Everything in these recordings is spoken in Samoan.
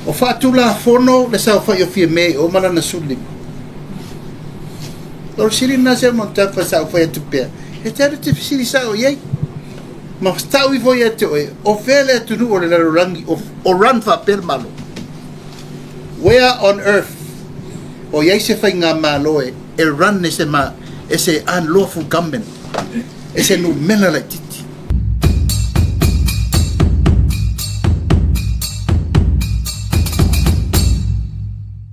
O faatulafono le saofai o Fiame i o ma lana 15. O le fesili lena se Matafa sa ou fai atu pea, e te alu e te fesili sao i ai. Ma tau ifo ia te oe, o fea le atunuu o le lalolagi o run faapea le Malo? Where on earth o i ai se faigamalo e run e se unlawful government, e se numera laitiiti?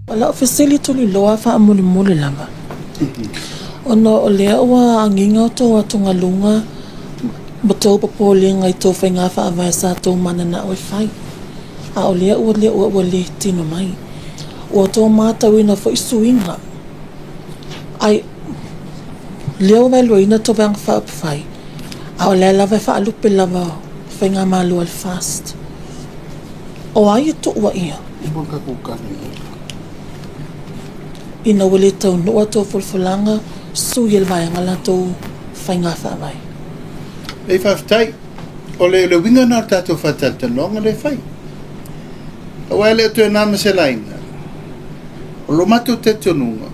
O lau fesili tuliloa faamulimuli lava, ona o lea ua agiga outou atugaluga ma tou popolega i tou faiga faavae sa tou mananao e fai, a o lea ua le tino mai. Ua outou matauina foi suiga, ai lea ua vaeluaina tou Vaega Faaupufai, a o lea lava e faalupe lava Faigamalo a le FAST. O ai e tuuaia? Ina ua le taunuu a outou folafolaga, sui e le vaega latou faiga faavae. Ei faafetai. O le uiga lena o le tatou faatalatalanoaga lea e fai. Aua e le o toe na ma se laina. O lo matou talitonuga,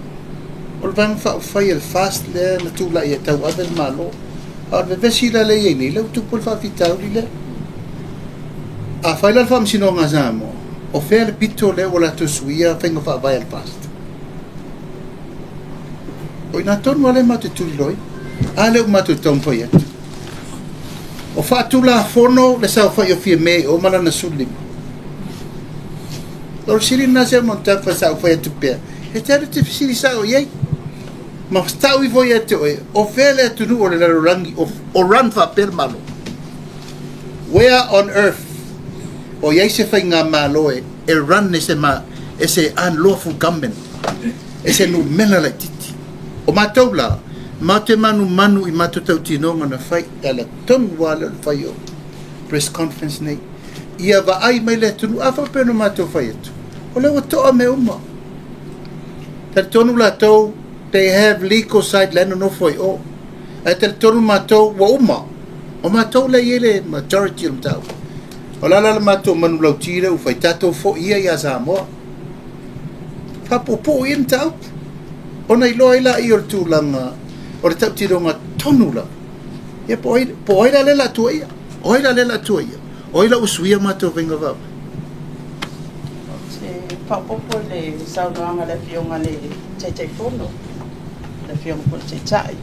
o le Vaega Faaupufai a le FAST lea na tulai e tauave le Malo. A o le vevesi la lea e i ai nei, lea ua tupu ai le faafitauli lea. A fai la le Faamasinoga a Samoa, o fea le pito lea ua latou suia faiga faavae a le FAST? O i ina tonu lava lea matou te tuliloaina. A lea ua matou taumafai atu. O faatulafono le saofai o Fiame i o ma lana 15. O le fesili lena se Matafa sa ou fai atu pea, e te alu e te fesili sao i ai. Ma tau ifo ia te oe, o fea le atunuu o le lalolagi o run faapea le Malo? Where on earth o i ai se faigamalo e run e se unlawful government, e se numera laitiiti? O matou la, matou te manumanu i matou tautinoga na fai, e ala tonu lava lea o le fai o press conference nei. Ia vaai mai le atunuu, a faapea na matou fai atu, o lea ua toa mea uma. Talitonu latou, they have legal side la e nonofo ai o. Ae talitonu matou ua uma. O matou lea e i ai le majority o le mataupu. O le a la le matou manulauti lea ua fai, tatou foi ia ia Samoa. Faapuupuu ia le mataupu. Ona iloa ai laia o le tulaga o le tautinoga tonu lava. Ia po o ai la lea o le a tuuaia? O ai la lea o le a tuuaia? O ai la ua suia matou faiga faavae? Ou te faaopoopo i le saunoaga a le Afioga i le Taitaifono, le Afioga foi i le Taitai.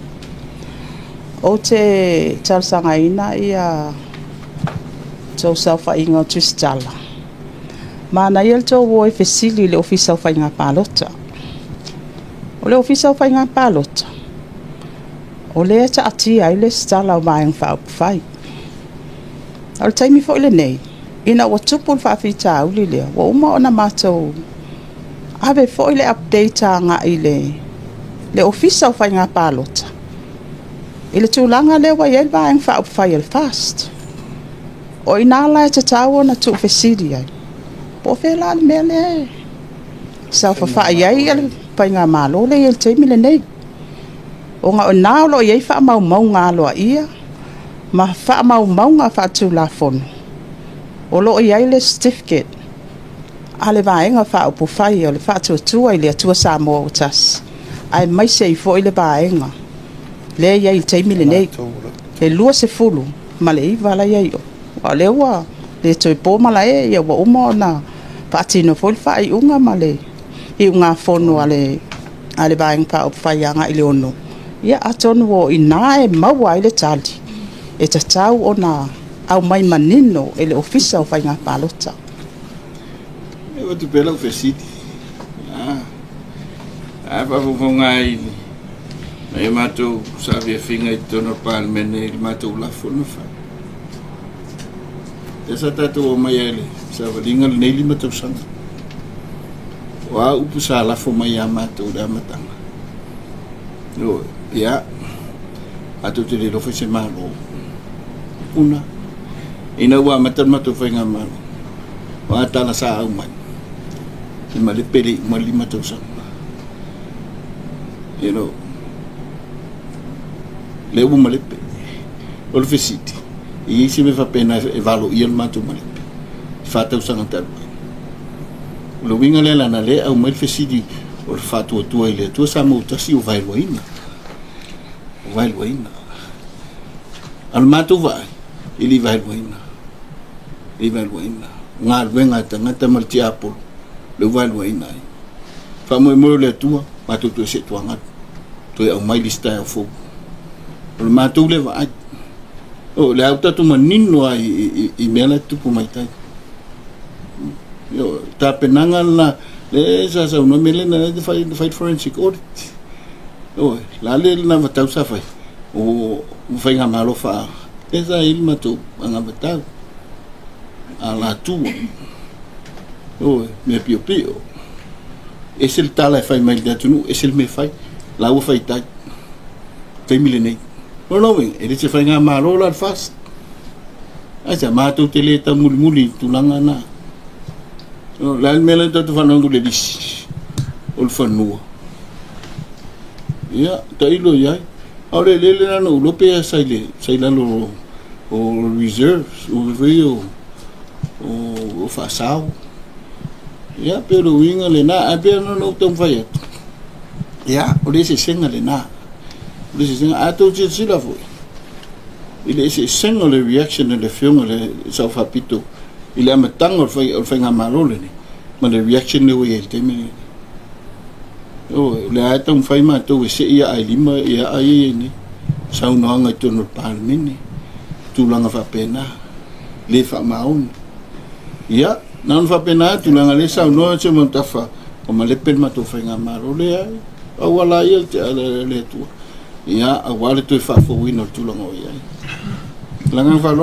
Ou te talosagaina ia tou saofaiga o Tusitala, manaia le tou o e fesili i le Ofisa o Faiga Palota. O le Ofisa o Faiga Palota, o lea e taatia ai le resitala o Vaega Faaupufai. O le taimi foi lenei, ina ua tupu le faafitauli lea, ua uma ona matou ave foi le update agai i le Ofisa o Faiga Palota i le tulaga lea ua i ai le Vaega Faaupufai a le FAST. O i ina la e tatau ona tuufesili ai, po o fea la le mea lea e saofafai ai le Faigamalo lea e i ai i le taimi lenei. Ona o i ina o lo o i ai faamaumauga aloaia ma faamaumauga faatulafono o lo o i ai le certificate a le Vaega Faaupufai o le Faatuatua i le Atua Samoa ua Tasi, aemaise ai foi le vaega lea e i ai i le taimi lenei, e 29 la e i ai i o. Aua o lea ua le toe po malae, ua uma ona faatino foi le faaiuga ma le iugafono a le Vaega Faaupufai agai i le 6, ia atonu o i ina e maua ai le tali e tatau ona aumai manino e le Ofisa o Faiga Palota. E avatu pea lau fesili. A faafofoga ai nai a matou saafiafiga i totonu o le Palemene i le matou lafo na fai. Lea sa tatou omai ai i le savaliga lenei 5 tausaga. O a upu sa lafo mai ia matou i le amataga? Ia, matou te le iloa fai se Malo. Una, ina ua amata le matou faigamalo, o a tala sa aumai, e malepe le iuga o le 5 tausaga. You know, lea ua malepe. O le fesili, e i ai se mea faapena e valoia le matou malepe i 4 tausaga talu ai? O le uiga lea leaga o lea e aumai le fesili o le faatuatua i le Atua sa mautasi o vaeluaina. O vaeluaina. A o le matou vaai, e le i vaeluaina. E le i vaeluaina. O galuega a tagata ma le tiapolo, lea ua vaeluaina ai. Faamoemoe o le Atua, matou toe see tuagalu, toe aumai le isi taeao fou. O le matou lea vaai. O lea ua tatou manino lava i mea la e tutupu mai tai. O tapenaga lena, lea sa saunoa mea lea na fai le forensic audit. O la le anavatau sa fai, o faigamalo faa, lea sa i ai le matou anavatau, alatua, o mea piopio. Ese le tala e fai mai i le atunuu, ese le mea e fai, la ua fai tai. Taimi lenei. O lona uiga, e le se faigamalo la le FAST. Aisea, matou te le taumulimuli i tulaga na. O le a le mea lea tatou te faanono i le lisi o le fanua. Ia, tailo i ai. A o le eleele la na ou iloa pe sa i lalo o reserves, o mea foi ia o faasao. Ia, pei o le uiga lena, ae pei ona ou taumafai atu, ia, o le eseesega lena. O le eseesega, a outou silasila foi i le eseesega o le reaction a le Afioga i le Sao Faapito i le amataga o le faigamalo lenei ma le reaction lea ua i ai i le taimi lenei. O lea lava e taumafai matou e sei aa i lima ia aa ia i ai nei saunoaga i totonu o le Palemene, tulaga faapena, le faamaoni. Ia, na ona faapena atu, leaga o lea e saunoa Seumanutafa ua malepe le matou faigamalo. Leai, pau lava ia le Atua, ia, aua le toe faafouina o le tulaga o i ai. Ma le agaga faaaloalo.